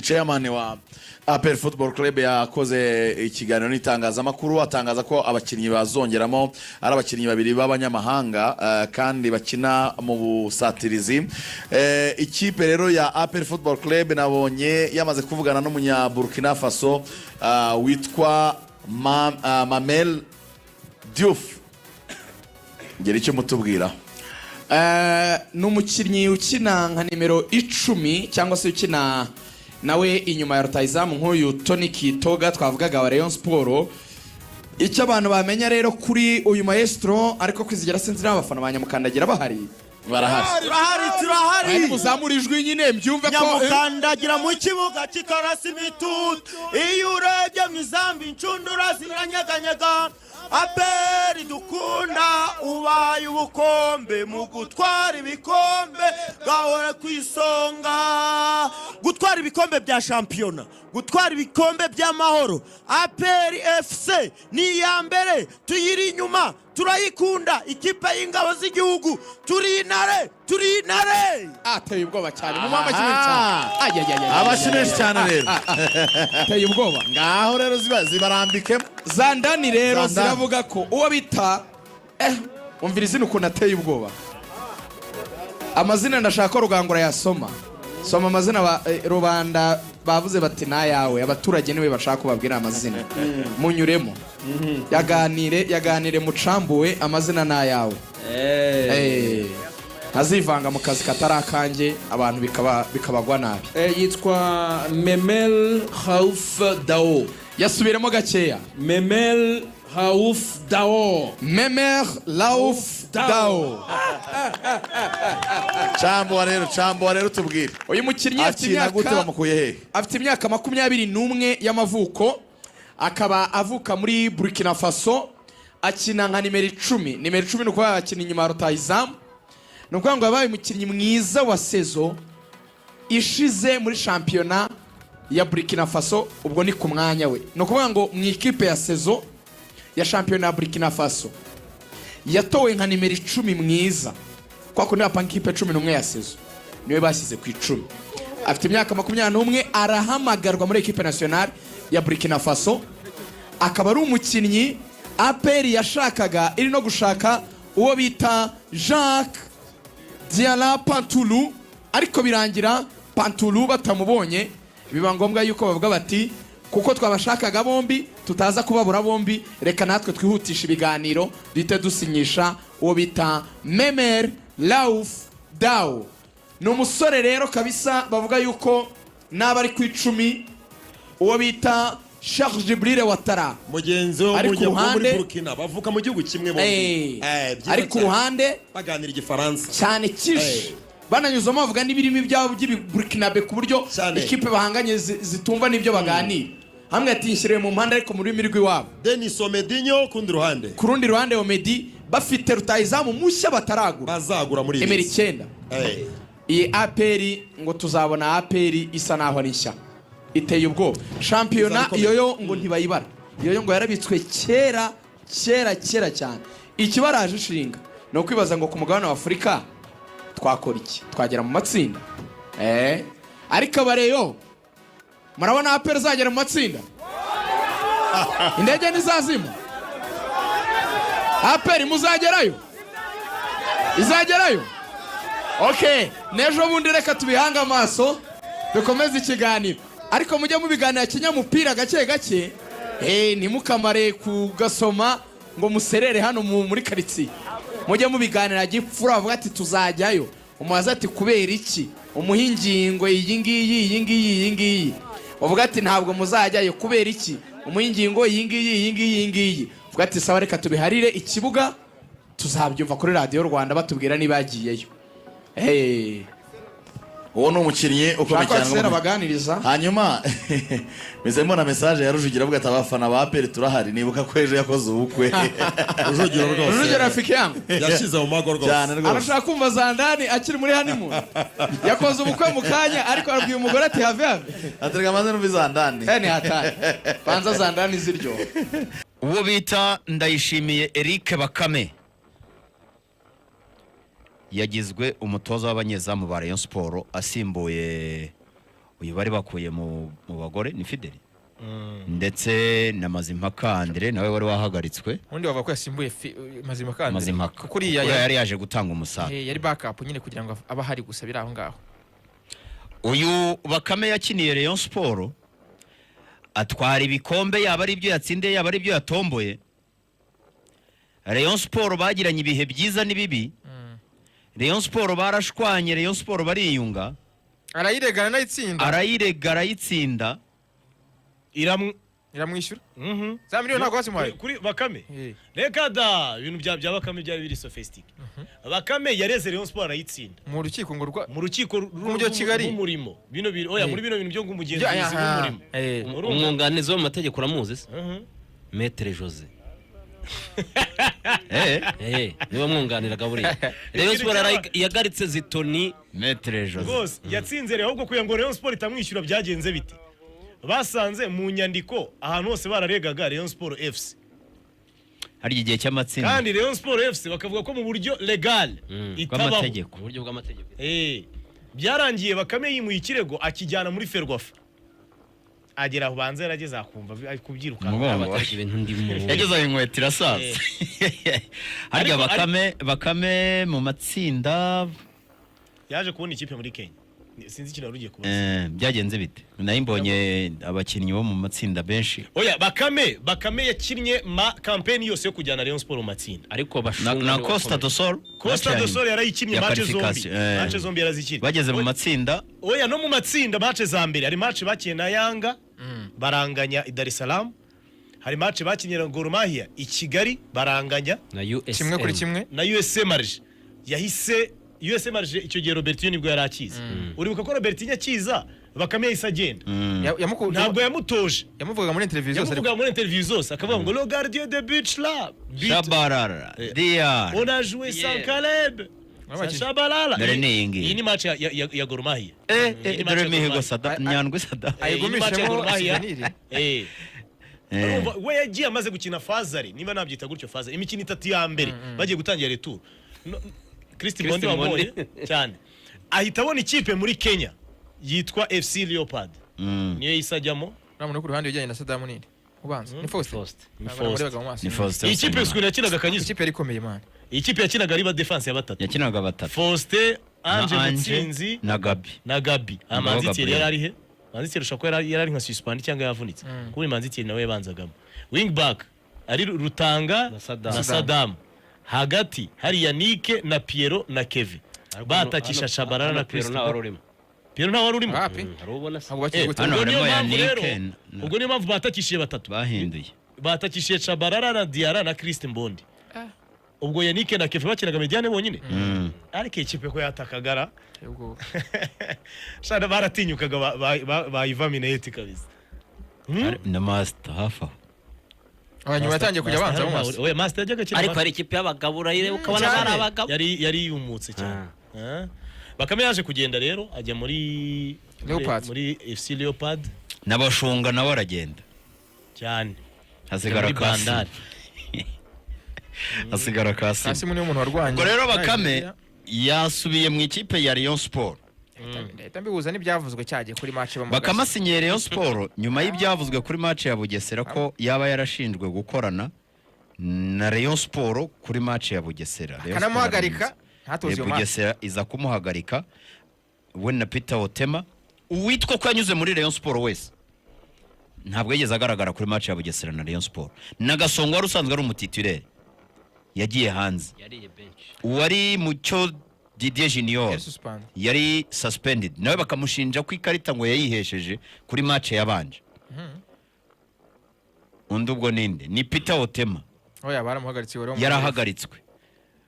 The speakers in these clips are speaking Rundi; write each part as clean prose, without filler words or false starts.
Chairman wa APR Football Club yakoze ikiganiro n'itangazamakuru, atangaza ko abakinnyi bazongeramo ari abakinnyi babiri b'abanyamahanga kandi bakina mu busatirizi. Ikipe rero ya APR Football Club nabonye yamaze kuvugana n'umunya Burkina Faso witwa Mamel Diouf. Ngera icyo mutubwira. Ni umukinnyi ukina nka nimero 10 cyangwa se ukina nawe inyuma ya rutayizamu nk'uyu Tony Kitoga twavugaga wa Rayon Sport. Icyo abantu bamenya rero kuri uyu maestro, ariko Kwizigera, sinzi niba abafana ba Nyamukandagira bahari. Barahari. Turahari, turahari. Muzamura ijwi nyine mbyumve ko Nyamukandagira mu kibuga kikarasa imitutu, iyo urebye mu izamu inshundura ziranyeganyega. APR dukunda, ubaye ubukombe mu gutwara ibikombe, gahora ku isonga, gutwara ibikombe bya shampiyona, gutwara ibikombe by'amahoro. APR FC ni iya mbere, tuyiri inyuma, turayikunda, ikipe y'ingabo z'igihugu. Turi intare, turi intare. Ateye ubwoba cyane, mu amashyi menshi cyane. Ay, ay, ay, ay, ay, Amashyi ay, menshi ay, cyane ay, rero. ah, ah, ateye ubwoba. Ngaho rero zibarambikemo. Zandani rero. Zandani. Ziravuga ko uwo bita umvira izina ukuntu ateye ubwoba. Amazina ndashaka ko Rugangura yasoma. Soma amazina rubanda bavuze bati nayawe, abaturage niwe bashaka kubabwira amazina. Munyuremo, yaganire, yaganire, mucambuwe amazina nayawe. Ntazivanga mu kazi katari akanjye, abantu bikabagwa nabi. Yitwa Memel Raouf Dao. Yasubiremo gakeya. Memel Raouf Dao. Memer Raouf Dao. Cambuwa rero, cambuwa rero, tubwire. Uyu mukinnyi afite Akina gute? imyaka Bamukuye hehe? Afite imyaka 21 y'amavuko, akaba avuka muri Burkina Faso. Akina nka nimero 10. Nimero 10 ni ukuvuga akina inyuma ya rutayizamu. Ni ukuvuga ngo yabaye umukinnyi mwiza wa saison ishize muri shampiyona ya Burkina Faso. Ubwo ni ku mwanya we. Ni ukuvuga ngo mu ikipe ya saison ya shampiyona ya Burkina Faso yatowe nka nimero 10 mwiza. Kwa kundi bapanga ikipe 11 ya saison, niwe bashyize ku 10. Afite imyaka 21, arahamagarwa muri équipe nationale ya Burkina Faso, akaba ari umukinnyi APR yashakaga, iri no gushaka uwo bita Jacques Diala Pantulu, ariko birangira Pantulu batamubonye, biba ngombwa yuko bavuga bati kuko twabashakaga bombi, tutaza kubabura bombi, reka natwe twihutisha ibiganiro, duhite dusinyisha uwo bita Memer Raouf Dao. Ni umusore rero kabisa bavuga yuko naba ari ku 10, uwo bita Charles Djibril Ouattara Mugenzi we ari ku wo muri ruhande. Burkina, bavuka mu gihugu kimwe bombi. Byiza ari ku cyane. ruhande. Baganira Igifaransa. Cyane cyinshi. Bananyuzamo bavuga n'ibirimi byabo by'ibiburikinabe ku buryo Cyane. ikipe bahanganye zitumva n'ibyo baganira. Hamwe ati nshyiriwe mu mpande, ariko mu rurimi rw'iwabo. Denis Omedinho ku rundi ruhande. Ku rundi ruhande Omedi. Bafite rutayizamu mushya bataragura. Bazagura muri iyi Nimero minsi. 9. Iyi APR ngo tuzabona APR isa naho ari nshya, iteye ubwoba. Shampiyona Izaba ikomeye. iyo yo ngo ntibayibara, iyo yo ngo yarabitswe kera kera kera cyane. Ikibaraje ishinga ni ukwibaza ngo ku mugabane wa Afurika twakora iki, twagera mu matsinda? Ariko abareyo murabona APR izagera mu matsinda? Indege ntizazima. APR muzagerayo, izagerayo. Ok, n'ejo bundi reka tubihange amaso, dukomeze ikiganiro, ariko mujye mubiganira kinyamupira, gake gake. Ntimukamare kugasoma ngo muserere hano muri karitsiye. Mujye mubiganira gipfura, bavuga ati tuzajyayo, umubaze ati kubera iki, umuhe ingingo iyi ngiyi, iyi ngiyi, iyi ngiyi. Uvuga ati ntabwo muzajyayo, kubera iki, umuhe ingingo iyi ngiyi, iyi ngiyi, iyi ngiyi. Uvuga ati sawa, reka tubiharire ikibuga, tuzabyumva kuri Radiyo Rwanda batubwira niba yagiyeyo. Uwo ni umukinnyi ukomeye Ushaka cyane. Axel abaganiriza. Hanyuma meze mbona message ya Rujugira avuga ati: "Abafana ba APR turahari." Nibuka ko ejo yakoze ubukwe. Rujugiro rwose. Rujugiro rafiki yangu. Yashyize mu mago rwose. Cyane rwose. Arashaka kumva zandani akiri muri honeymoon. Yakoze ubukwe mu kanya, ariko arabwiye umugore ati: "Have, have." Atereka amaze numva izandani. Ni hatari, banza zandani ziryoha. Uwo bita Ndayishimiye Eric Bakame yagizwe umutoza w'abanyezamu ba Rayon Sport, asimbuye uyu bari bakuye mu bagore, ni Fideli, ndetse na Mazimpaka Andre nawe wari wahagaritswe. Ubundi bavuga ko yasimbuye Mazimpaka Andre. Mazimpaka. Kuko uriya kuko yari yaje gutanga umusaruro. Yari backup nyine kugira ngo abe ahari gusa biri aho ngaho. Uyu Bakame yakiniye Rayon Sport, atwara ibikombe, yaba ari ibyo yatsindiye, yaba ari ibyo yatomboye. Rayon Sport bagiranye ibihe byiza n'ibibi. Rayon Sport barashwanye, Rayon Sport bariyunga. Arayiregana anayitsinda. Arayirega, arayitsinda. Iramwishyura za miliyoni, ntabwo bazimuhaye. Kuri Bakame? Eh. Reka da, ibintu bya Bakame byari biri sophistiqué. Bakame yareze Rayon Sport, arayitsinda. Mu rukiko ngo rwa Mu rukiko Rw'umujyi wa Kigali. rw'umurimo, bino biri oya, Eh. muri bino bintu byo ngumugenzuzi w'umurimo. Urumva? Umwunganizi wo mu mategeko uramuzi se? Mhm. Maître Jose. Eh. Niwe mwunganiraga buriya Rayon Sport yagaritse zitoni. Maître Jose. Rwose yatsinze rero. Ahubwo kugira ngo Rayon Sport itamwishyura byagenze bite? Basanze mu nyandiko ahantu hose bararegaga Rayon Sport FC. Hari igihe cy'amatsinda. Kandi Rayon Sport FC bakavuga ko mu buryo legal itabaho. Bw'amategeko. Mu buryo bw'amategeko. Byarangiye Bakame yimuye ikirego, akijyana muri Ferwafa. Agera aho banza yarageze akumva ari kubyiruka. Umugongo. Abatariki ibintu ndimo. Yageze aho inkweto irasaza harya. Bakame mu matsinda. Yaje kubona ikipe muri Kenya. Sinzi ikintu wari ugiye kubaza. Byagenze bite? Nayo mbonye abakinnyi bo mu matsinda benshi. Oya, Bakame yakinnye ma campaign yose yo kujyana Rayon Sport mu matsinda. Ariko na, bashunga na Costa do Sol. Costa match do ya Sol yarayikinnye ya match zombi. qualification. Match zombi yarazikinnye. Bageze mu Oya, matsinda. Oya, no mu matsinda match za mbere, hari match bakinnye na Yanga baranganya i Dar es Salaam, hari match bakinnye na Gor Mahia i Kigali baranganya. Na USM. 1-1. Na USM Alger, yahise USM Alger icyo gihe Robertinho nibwo yari akiza. Uribuka ko Robertinho akiza, Bakame yahise agenda. Ntabwo yamutoje. Yamuvugaga muri interview zose ariko. Yamuvugaga muri interview zose, akavuga ngo: "Le gardien de but là, but Shabarara DR. On a joué sans Caleb, sans Shabalala." Dore ni iyi ngiyi. Iyi ni match ya Gor Mahia. Eh, Iyi ni match dore ya Gor Mihigo Mahia. Sada, Nyandwi Sada. Iyi ni match ya Ayigumishemo Gor Mahia. souvenir. Urumva, we yagiye amaze gukina phase aller, niba nabyita gutyo, phase aller, imikino itatu ya mbere bagiye gutangira retour. No, Christ Mbondi wamubonye cyane, ahita abona ikipe muri Kenya yitwa FC Leopard. Niyo yahise ajyamo. Uriya muntu wo ku ruhande ujyanye na Sadamu ninde ubanza? Ni Faustin. Faustin. Ni Ntabwo Faustin. namurebaga mu maso. Ni Faustin. Iyi kipe ukuntu yakinaga, Kanyizo. Ikipe yari ikomeye, man. Iyi kipe yakinaga ari ba defense ya batatu. Yakinaga batatu. Faustin, Na Ange Ange Mutsinzi na Gabi. Na Gabi. Ngabo Manzi Thierry Gabriel. yari ari he? Manzi Thierry ushobora kuba yari nka suspend cyangwa yavunitse, kuko Manzi Thierry nawe yabanzagamo. Wing back ari Rutanga Na Saddam. na Saddam. Hagati hari Yannick na Piero na Kevin, batakisha Shabalala na Pierre Christ. ntawe wari urimo. Piero ntawe wari urimo. Wapi. Hari ubona se? Ntabwo bakiri Eh, gute. Hano ubwo niyo harimo mpamvu Yannick rero, ubwo niyo mpamvu batakishije batatu. Bahinduye. Batakishije Shabalala na Diarra na Christ Mbondi. Ubwo Yannick na Kevin bakinaga médiane bonyine. Ariko iyi kipe ko yatakagara. Ubwo Shana baratinyukaga ba Iva Mineti kabisa. Na Master hafi aho. Abanyuma yatangiye kujya abanza mu maso. Oya, Master yajyaga akina. Ariko hari ikipe y'abagabo urayireba ukabona Cyane. bari abagabo. Yari yumutse cyane. Ah. Bakame yaje kugenda rero ajya muri Leopard. muri FC Leopard. N'abashunga nawe aragenda. Cyane. Hasigara Muri Kasimu. Bandari. Hasigara Kasimu. Kasimu niwe muntu warwanye. Ubwo rero Bakame yasubiye mu ikipe ya Rayon Sport. Ndahita mbihuza n'ibyavuzwe cyagiye kuri match bamugaza. Bakame asinyiye Rayon Sport nyuma y'ibyavuzwe kuri match ya Bugesera, ko yaba yarashinjwe gukorana na Rayon Sport kuri match ya Bugesera. Rayon Sport Akanamuhagarika aramuzi. ntatoze iyo match. Bugesera iza kumuhagarika, we na Peter Otema. Uwitwa ko yanyuze muri Rayon Sport wese ntabwo yigeze agaragara kuri match ya Bugesera na Rayon Sport. Na Gasongo wari usanzwe ari umutitulaire yagiye hanze. Yariye bench. Uwari Mucyo Didier Junior Yari suspend. yari suspended, nawe bakamushinja ko ikarita ngo yayihesheje kuri match yabanje. Undi ubwo ninde? Ni Peter Otema. Oya, baramuhagaritse wari Yarahagaritswe.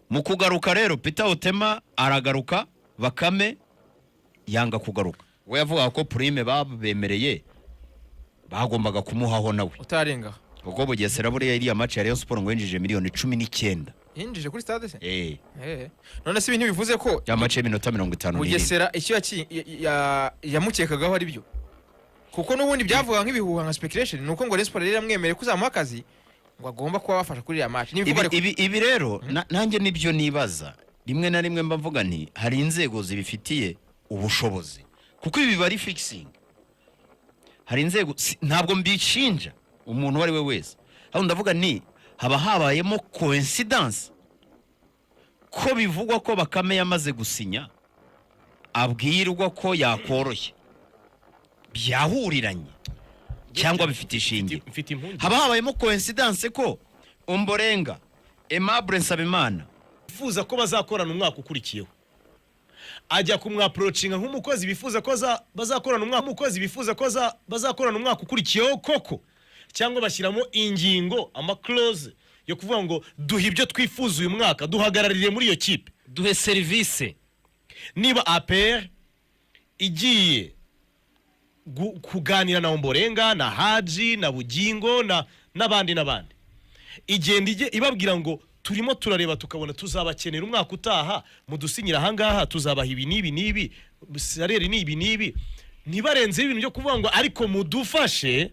Mu kugaruka rero, Peter Otema aragaruka, Bakame Yanga kugaruka. We yavugaga ko prime babemereye bagombaga kumuhaho nawe. Utarenga. Kuko Bugesera buriya iriya match ya Rayon Sport ngo yinjije miliyoni 19. Yinjije kuri stade se? Eh. Eh. None se ibi ntibivuze ko Ya match y'iminota 57. Bugesera icyo yamukekagaho ari byo? Kuko n'ubundi byavuga nk'ibihuha, nka speculation, ni uko ngo Rayon Sport yari yaramwemereye kuzamuha akazi, ngo agomba kuba bafasha kuri iriya match. N'ibivuga ariko. Ibi rero nanjye nibyo nibaza rimwe na rimwe, mba mvuga nti hari inzego zibifitiye ubushobozi, kuko ibi biba ari fixing. Hari inzego, ntabwo mbishinja umuntu uwo ari we wese, ahubwo ndavuga ni haba habayemo coincidence ko bivugwa ko Bakame yamaze gusinya, abwirwa ko yakoroshye, byahuriranye cyangwa bifite ishingiro? Mfite impungenge. Haba habayemo coincidence ko Omborenga Aimable Nsabimana Bifuza ko bazakorana umwaka ukurikiyeho, ajya kumwapproachinga nk'umukozi bifuza ko bazakorana umwaka, umukozi bifuza ko bazakorana umwaka ukurikiyeho koko, cyangwa bashyiramo ingingo, ama clause yo kuvuga ngo duhe ibyo twifuza uyu mwaka, duhagararire muri iyo kipe, duhe serivisi. Niba APR igiye kuganira na Omborenga na Haji na Bugingo na n'abandi n'abandi, igenda ijye ibabwira ngo turimo turareba tukabona tuzabakenera umwaka utaha, mudusinyira ahangaha, tuzabaha ibi n'ibi n'ibi, salaire ni ibi n'ibi, ntibarenzeho ibintu byo kuvuga ngo ariko mudufashe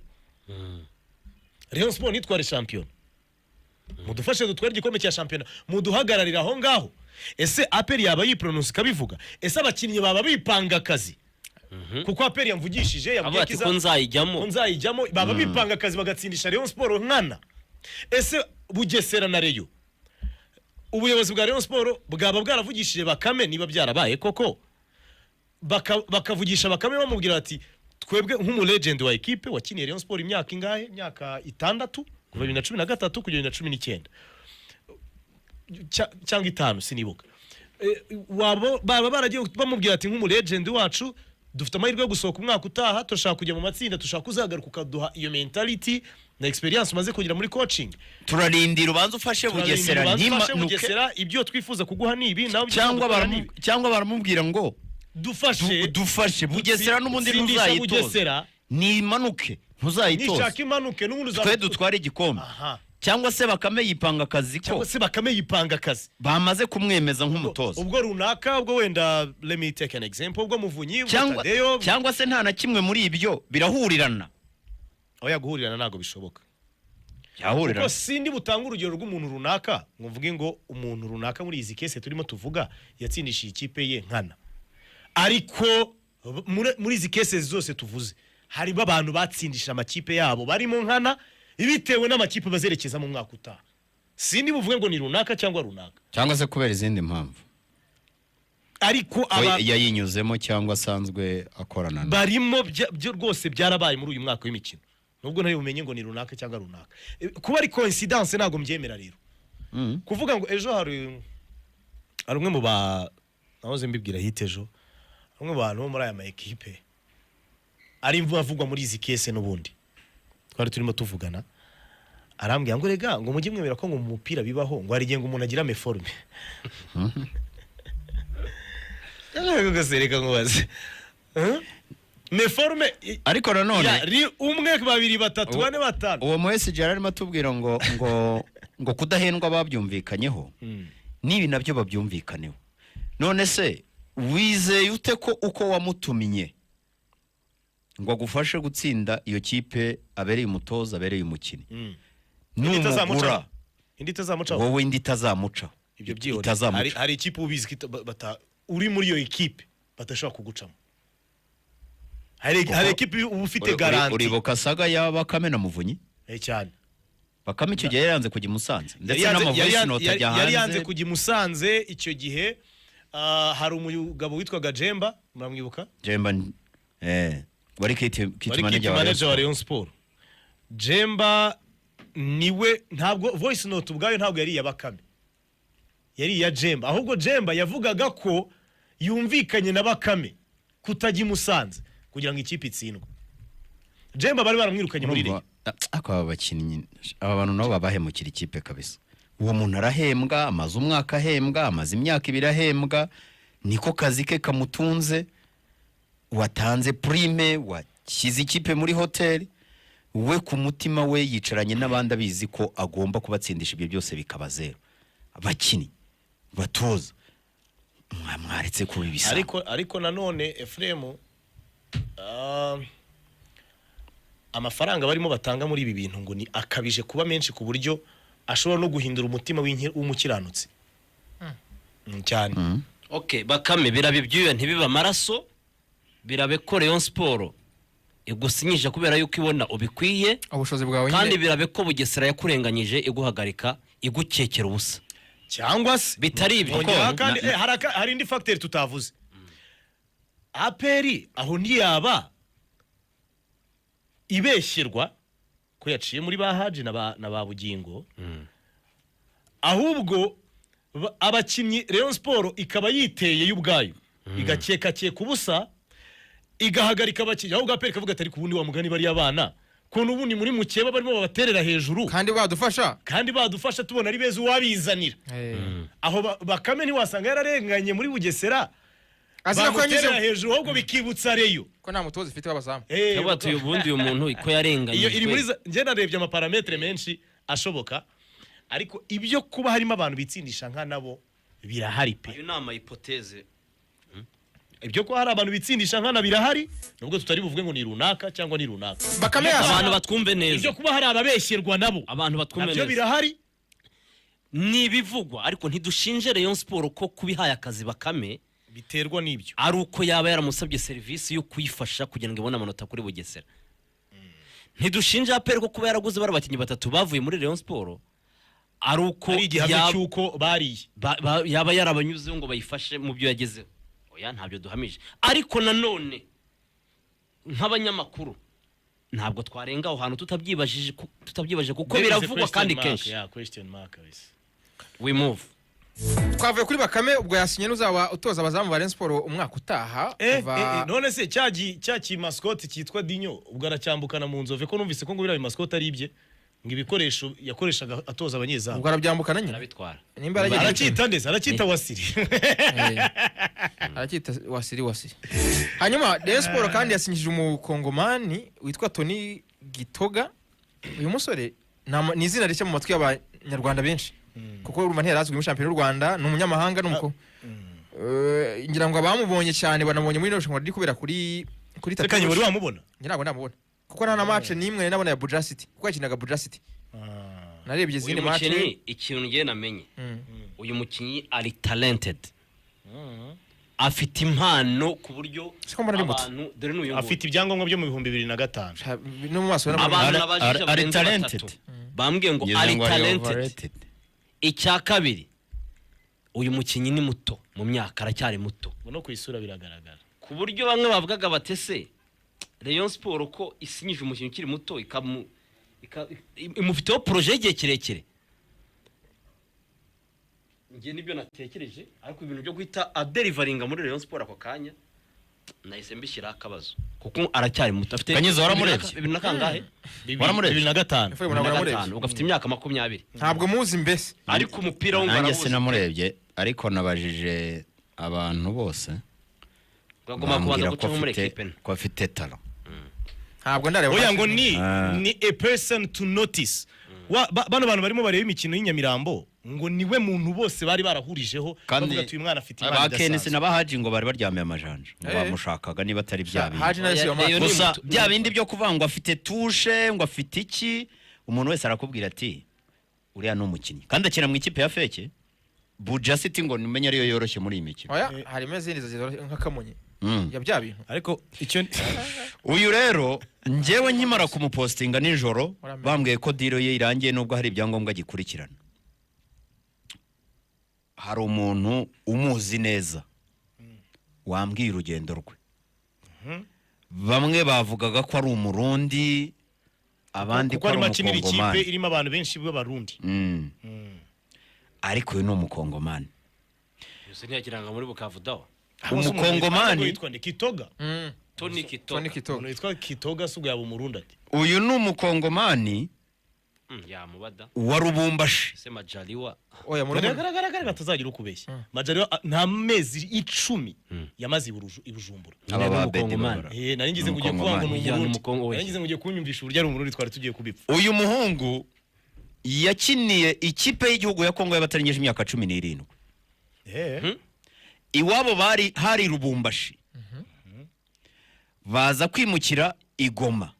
Rayon Sport nitware shampiyona, mudufashe dutware igikombe cya shampiyona, muduhagararire aho ngaho. Ese APR yaba yipronounce ikabivuga? Ese abakinnyi baba bipanga akazi? Kuko APR yamvugishije, yambwiye avuga ati ko nzayijyamo. Ko nzayijyamo, baba bipanga akazi bagatsindisha Rayon Sport nkana? Ese Bugesera na Rayon, ubuyobozi bwa Rayon Sport bwaba bwaravugishije Bakame, niba byarabaye koko, bakavugisha Bakame bamubwira bati twebwe nk'umulegend wa ekipe wakiniye Rayon Sport imyaka ingahe, imyaka 6, kuva 2013 kugera 2019 cyangwa 5, sinibuka. Waba baba baragiye bamubwira ati nk'umulegend wacu dufite amahirwe yo gusohoka umwaka utaha, turashaka kujya mu matsinda, turashaka kuzagaruka ukaduha iyo mentality na experience umaze kugira muri coaching. Turarindira ubanza ufashe Bugesera Ubanza ufashe ntimanuke. Bugesera, ibyo twifuza kuguha ni ibi, nawe ibyo Cyangwa ushaka gukora ni ibi. Cyangwa baramubwira ngo dufashe dufashe Bugesera n'ubundi tsindisha ntuzayitoza, Bugesera. Nimanuke ntuzayitoza, nishaka imanuke n'ubundi twe dutware igikombe. Cyangwa se Bakame yipanga akazi ko Cyangwa se Bakame yipanga akazi bamaze kumwemeza nk'umutoza. Ubwo runaka, ubwo wenda, let me take an example, ubwo Muvunyi, ubwo Cyangwa Tadeyo. cyangwa se nta na kimwe muri ibyo, birahurirana. Oya, guhurirana ntabwo bishoboka. Byahurirana. Kuko sindi butange urugero rw'umuntu runaka ngo mvuge ngo umuntu runaka muri izi case turimo tuvuga yatsindishije ikipe ye nkana, ariko muri izi case zose tuvuze harimo abantu batsindishije amakipe yabo barimo nkana, bitewe n'amakipe bazerekeza mu mwaka utaha. Sindi buvuge ngo ni runaka cyangwa runaka. Cyangwa se kubera izindi mpamvu Ariko we aba yayinyuzemo cyangwa asanzwe akorana na barimo byo rwose byarabaye muri uyu mwaka w'imikino, nubwo ntari bumenye ngo ni runaka cyangwa runaka. Kuba ari coincidence ntabwo mbyemera rero. Kuvuga ngo ejo hari umwe mu ba nahoze mbibwira hit ejo, umwe mu bantu bo muri aya ma ekipe ari avugwa muri izi case n'ubundi twari turimo tuvugana, arambwira ngo rega ngo mujye mwemera ko ngo mu mupira bibaho, ngo hari igihe ngo umuntu agira méforme. Reka nkubaze. Huh? Méforme Ariko nanone ya, umwe, babiri, batatu, bane, batanu. Uwo mu SG yari arimo atubwira ngo kudahendwa babyumvikanyeho, n'ibi nabyo babyumvikaneho. None se wizeye ute ko uko wamutumye ngo agufashe gutsinda iyo kipe abereye umutoza, abereye umukinnyi, Indi itazamucaho. numugura Indi itazamucaho. Wowe indi itazamucaho. Ibyo byihorere. Itazamuca. Hari ikipe ubizi ko uri muri iyo ekipe badashobora kugucamo. Hari ekipe uba ufite garantie. Uribuka saga ya Bakame na Muvunyi? Eh, cyane. Bakame icyo gihe yari yanze kujya i Musanze, ndetse Yari yanze- n'amavoice note ajya yari yanze hanze. kujya i Musanze icyo gihe. Hari umugabo witwaga Jemba, muramwibuka? Jemba, wari kit Wari manager kit wa Rayon manager wa Sports. Rayon Sport. Jemba niwe, ntabwo voice note ubwayo ntabwo yari iya Bakame, yari iya Jemba. Ahubwo Jemba yavugaga ko yumvikanye na Bakame kutajya i Musanze kugira ngo ikipe itsindwe. Jemba bari baramwirukanye muri Urumva, Rayon. Ariko aba bakinnyi, aba bantu nabo babahemukira ikipe kabisa. Uwo muntu arahembwa, amaze umwaka ahembwa, amaze imyaka 2 ahembwa, niko kazi ke kamutunze. Watanze prime, washyize ikipe muri hoteli, we ku mutima we yicaranye n'abandi, abizi ko agomba kubatsindisha, ibyo byose bikaba zero. Abakinnyi, batoza, mwaretse kuba ibisambo. Ariko nanone, Efuremu, amafaranga barimo batanga muri ibi bintu ngo ni akabije kuba menshi, ku buryo ashobora no guhindura umutima w'umukiranutsi cyane. Okay, Bakame, birabe ibyuya ntibibe amaraso, birabe ko Rayon Sport igusinyije kubera yuko ibona ubikwiye, ubushobozi bwawe kandi nyine. birabe ko Bugesera yakurenganyije, iguhagarika, igukekera ubusa. Cyangwa se Bitari ibyo. Ongeraho kandi hari indi facteur tutavuze. APR aho ntiyaba ibeshyerwa ko yaciye muri ba Haji na ba Bugingo, ahubwo abakinnyi Rayon Sport ikaba yiteye y'ubwayo, igakekakeka ubusa, igahagarika abakinnyi, ahubwo APR ikavuga ati: "Ariko ubundi wa mugani, bariya bana kuntu ubundi muri mukeba barimo babaterera hejuru kandi badufasha." Kandi badufasha, tubona ari beza, uwabizanira. Aho Bakame ntiwasanga yararenganye muri Bugesera, Azira ko bamuterera yanyuze hejuru, ahubwo bikibutsa Rayon ko nta mutoza ifite w'abazamu. Cyangwa batuye ubundi uyu muntu ko Iyo iri yarenganyijwe. muri njye narebye amaparamètres menshi ashoboka, ariko ibyo kuba harimo abantu bitsindisha nka nabo birahari pe. Ayo ni ama hypothèses. Ibyo kuba hari abantu bitsindisha nkana birahari, nubwo tutari buvuge ngo ni runaka cyangwa ni runaka. Bakame yasa Abantu batwumve neza. Ibyo kuba hari ababeshyerwa nabo Abantu batwumve nabyo neza. birahari. Ni ibivugwa, ariko ntidushinje Rayon Sport ko kubihaye akazi Bakame biterwa n'ibyo. ari uko yaba yaramusabye serivisi yo kuyifasha kugira ngo ibone amanota kuri Bugesera. Ntidushinja APR ko kuba yaraguze bari abakinnyi batatu bavuye muri Rayon Sport ari uko Ari igihamya cy'uko bariye. Yaba yarabanyuzeho ngo bayifashe mu byo yagezeho. Oya, ntabyo duhamije, ariko nanone nk'abanyamakuru ntabwo twarenga aho hantu tutabyibajije, kuko There is a biravugwa question kandi mark, kenshi. Yeah, question mark kabisa. We move. Twavuye kuri Bakame, ubwo yasinye n'uzaba utoza abazamu ba Rayon Sport umwaka utaha. Kuva None se cya kimascotte cyitwa Dinyo, ubwo aracyambukana mu nzove, ko numvise ko ngo biriya bimascotte ari ibye, ngo ibikoresho yakoreshaga atoza abanyezamu? Ubwo arabyambukana nyine. Arabitwara. Nimba yaragiye Aracyita ndetse aracyita Wasiri. Aracyita Wasiri, Wasiri. Hanyuma Rayon Sport kandi yasinyishije umukongomani witwa Tony Gitoga. Uyu musore ni izina rishya mu matwi y'abanyarwanda benshi, kuko urumva ntiyarazwi muri shampiyona y'u Rwanda, ni umunyamahanga, ni umuko ngira ngo abamubonye cyane banamubonye muri ino rushanwa riri kubera kuri Reka, wari wamubona? Njye ntabwo ndamubona, kuko nta na match n'imwe nari nabona ya Buja City, kuko yakinaga Buja City. Narebye Uyu izindi match. mukinnyi, ikintu ngiye namenye, uyu mukinnyi ari talented, afite impano ku buryo Siko mbona ari muto. abantu, dore n'uyu nguyu. Afite ibyangombwa byo mu 2005. No mu maso ubona ko- Abantu nabajije Ari barenze talented. batatu bambwiye ngo Ngize ari ngo ari talented. overrated. Icya kabiri, uyu mukinnyi ni muto mu myaka, aracyari muto. No ku isura biragaragara. Ku buryo bamwe bavugaga batese Rayon Sport ko isinyije umukinnyi ukiri muto, imufiteho projet y'igihe kirekire. Njye nibyo natekereje, ariko ibintu byo guhita adeliveringa muri Rayon Sport ako kanya nahise mbishyiraho akabazo, kuko aracyari muto, afite Kanyizo, waramurebye? Bibiri na kangahe? Waramurebye? 2005. Efraim, ntabwo Bibiri na namurebye. gatanu, ubwo afite imyaka 20. Ntabwo muzi mbese. Ariko umupira wo ngo Nanjye arawuzi. sinamurebye, ariko nabajije abantu bose, Agomba kubanza bambwira guca ko nko muri afite ekipe nto. ko afite talent. Ntabwo ndareba Oya, match. ngo ni ni a person to notice. Bano bantu barimo bareba imikino y'inyamirambo, ngo niwe muntu bose bari barahurijeho, Kandi bavuga ati: "Uyu mwana afite impano ba Kenisi idasanzwe." na bahaji ngo bari baryamiye amajanja, ngo bamushakaga niba atari bya bindi. Haji nawe si Oya, wa match. Rayon ni Gusa bya bindi byo kuvuga ngo afite touche, ngo afite iki, umuntu wese arakubwira ati: "Uriya ni umukinnyi", kandi akina mu ikipe ya feke Buja City, ngo numenye ariyo yoroshye muri iyi mikino. Oya, harimo izindi zizora nka Kamonyi ya bya bintu. Ariko icyo Uyu rero, njyewe nkimara kumupostinga nijoro, Uramenye. bambwiye ko deal ye irangiye, nubwo hari ibyangombwa gikurikirana. Hari umuntu umuzi neza wambwiye urugendo rwe. Bamwe bavugaga ko ari Umurundi, abandi Kuko ko ari arimo akinira ikipe Umukongomani. irimo abantu benshi b'Abarundi. Ariko uyu ni Umukongomani. Yose ntiyakiranga muri Bukavu Dawa. Umukongomani. Witwa nde? Kitoga? Tony Kitoga. Tony Kitoga. Umuntu witwa Kitoga si ubwo yaba Umurundi ati? Uyu ni Umukongomani. Yamubada Wa Rubumbashi. Se Majaliwa. Oya, murumuna. Garagara batazagira ukubeshya. Majaliwa nta mezi 10 yamaze i Bujumbura. Aba ba Bedi Umukongomani. Babara. Eh, nari ngize ngo ugiye kuvuga ngo ni Oya, ni Umurundi. Umukongo, oya. Nari ngize ngo ugiye kunyumvisha uburyo ari Umurundi twari tugiye kubipfa. Uyu muhungu yakiniye ikipe y'igihugu ya Kongo y'abatarengeje imyaka 17. Iwabo bari hari Rubumbashi, baza kwimukira i Goma.